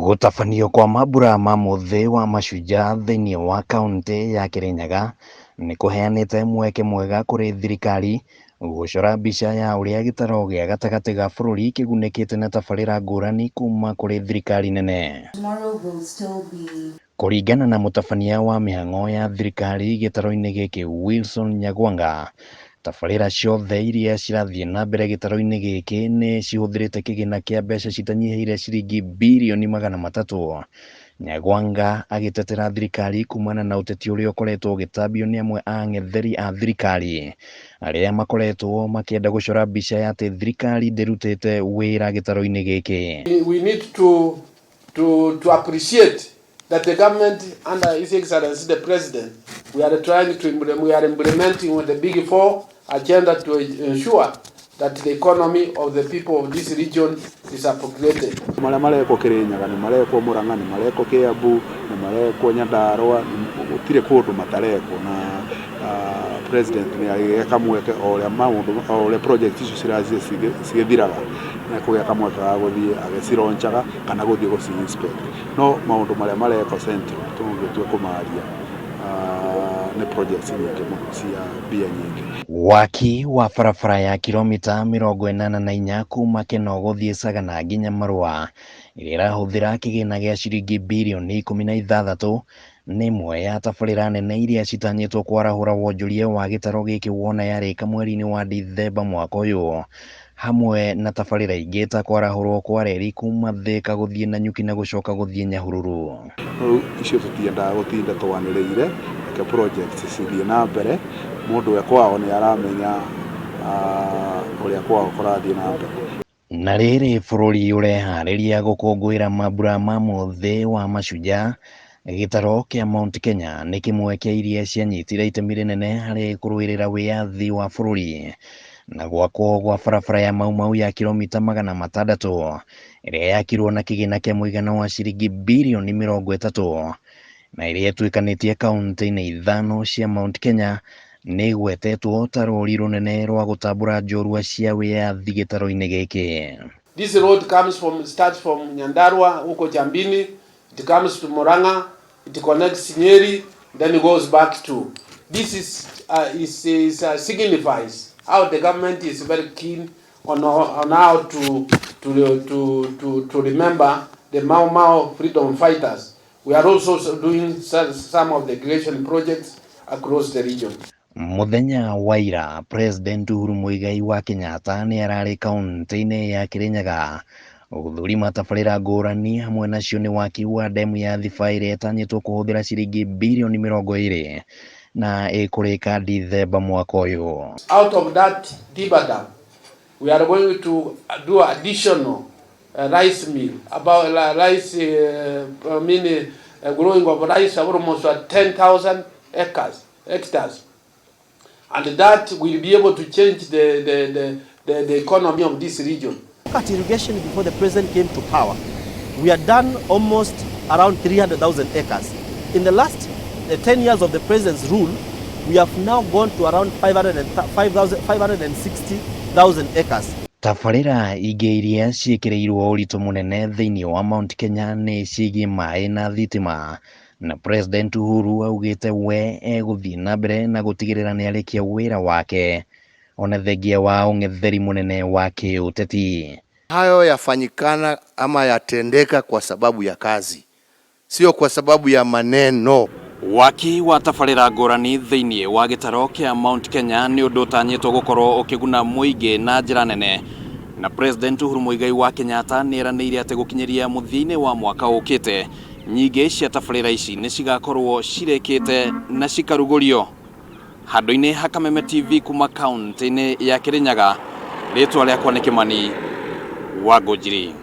Gũtabanio kwa mambura ma mũthĩ wa Mashujaa thĩinĩ wa kaũntĩ ya Kĩrĩnyaga nĩ kũheanĩte mweke mwega kũrĩ thirikari gũcora mbica ya ũrĩa gĩtaro gĩa gatagatĩ ga bũrũri kĩgunĩkĩte na tabarĩra ngũrani kuma kũrĩ thirikari nene. Tomorrow will still be Kũringana na mũtabania wa mĩhang'o ya thirikari gĩtaro-inĩ gĩkĩ Wilson Nyagwanga, tabarĩra ciothe iria cirathiĩ na mbere gĩtaro-inĩ gĩkĩ nĩ cihũthĩrĩte kĩgĩna kĩa mbeca citanyihĩire ciringi birioni 300. Nyagwanga agĩtetera thirikari kumana na ũteti ũrĩa ũkoretwo ũgĩtambio nĩ amwe a ang'etheri a thirikari arĩa makoretwo makĩenda gũcora mbica ya atĩ thirikari ndĩrutĩte wĩra gĩtaro-inĩ gĩkĩ. We need to appreciate that the government under His Excellency the President, we are trying to implement, we are implementing the Big Four agenda to ensure that the economy of the people of this region is upgraded. Marĩa marekwo Kĩrĩnyaga nĩ marekwo Murang'a, nĩ marekwo Kiambu, nĩ marekwo Nyandarua, gũtirĩ kũndũ matarekwo na president nĩ agĩgĩa kamweke o ũrĩa maũndũ o ũrĩa project icio cirathiĩ cigĩthiraga, nĩ ekũgĩa kamweke ga gũthiĩ agĩcilaunchaga kana gũthiĩ gũci inspect. No maũndũ marĩa marekwo Central tũngĩtua kũmaria nĩ projects nyingĩ mũno cia mbia nyingĩ. Waki wa barabara ya kilomita 84 kuma Keno gũthiĩ Sagana nginya Marũa ĩrĩa ĩrahũthĩra kĩgĩna gĩa ciringi birioni 16 nĩ ĩmwe ya tabarĩra nene iria citanyĩtwo kwarahũra wonjoria wa gĩtaro gĩkĩ wona yarĩka mweri-inĩ wa Dithemba mwaka ũyũ, hamwe na tabarĩra ingĩ ta kwarahũrwo kwa reri kuma Thĩka gũthiĩ Nanyuki na gũcoka gũthiĩ Nyahururu. Rĩu icio tũtiendaga gũtinda twanĩrĩire, reke projects cithiĩ na mbere, mũndũ e kwao nĩ aramenya ũrĩa kwao kũrathiĩ na mbere. Na rĩrĩ bũrũri ũreharĩria gũkũngũĩra mambura ma mũthĩ wa Mashujaa, gĩtaro kĩa Mount Kenya nĩ kĩmwe kĩa iria cianyitire itemi rĩnene harĩ kũrũĩrĩra wĩyathi wa bũrũri na gwakwo gwa barabara ya Mau Mau ya kilomita 600 ĩrĩa yakirwo na kĩgĩna kĩa mũigana wa ciringi birioni 30 na ĩrĩa ĩtuĩkanĩtie kaunti-inĩ ithano cia Mount Kenya nĩ ĩgwetetwo ta rũri rũnene rwa gũtambũra njorua cia wĩyathi gĩtaro-inĩ gĩkĩ. This road comes from starts from Nyandarua huko Jambini, it comes to Murang'a, it connects Nyeri, then it goes back to. This is signifies how the government is very keen on how to remember the Mau Mau freedom fighters. We are also doing some of the irrigation projects across the region. Mũthenya wa ira, President Uhuru Muigai wa Kenyatta nĩ ararĩ kaunti-inĩ ya Kirinyaga gũthũrima tabarĩra ngũrani, hamwe nacio nĩ waki wa ndemu ya Thiba ĩrĩa ĩtanyĩtwo kũhũthĩra ciringi birioni 20 na ĩkũrĩka Dithemba mwaka ũyũ. Out of that Thiba Dam, we are going to do additional rice mill, about rice, I mean, growing of rice almost at 10,000 acres, hectares. And that will be able to change the economy of this region. Look at irrigation before the president came to power. We had done almost around 300,000 acres. In the last 10 years of the president's rule, we have now gone to around 560,000 acres. Tabarĩra ingĩ iria ciĩkĩrĩirwo ũritũ mũnene thĩinĩ wa Mount Kenya nĩ ciĩgiĩ maĩ na thitima, na President Uhuru augĩte we egũthiĩ na mbere na gũtigĩrĩra nĩ arĩkia wĩra wake ona thengia wa ũng'etheri mũnene wa kĩũteti. Hayo yafanyikana ama yatendeka kwa sababu ya kazi, sio kwa sababu ya maneno. Waki wa tabarĩra ngũrani thĩinĩ wa gĩtaro kĩa Mount Kenya nĩ ũndũ ũtanyĩtwo gũkorwo ũkĩguna mũingĩ na njĩra nene, na President Uhuru Muigai wa Kenyatta nĩ eranĩire atĩ gũkinyĩria mũthia-inĩ wa mwaka ũkĩte nyingĩ cia tabarĩra ici nĩ cigakorwo cirĩkĩte na cikarugũrio. Handũ-inĩ ha Kameme TV kuma kaunti-inĩ ya Kirinyaga, rĩtwa rĩakwa nĩ Kĩmani wa Ngũnjiri.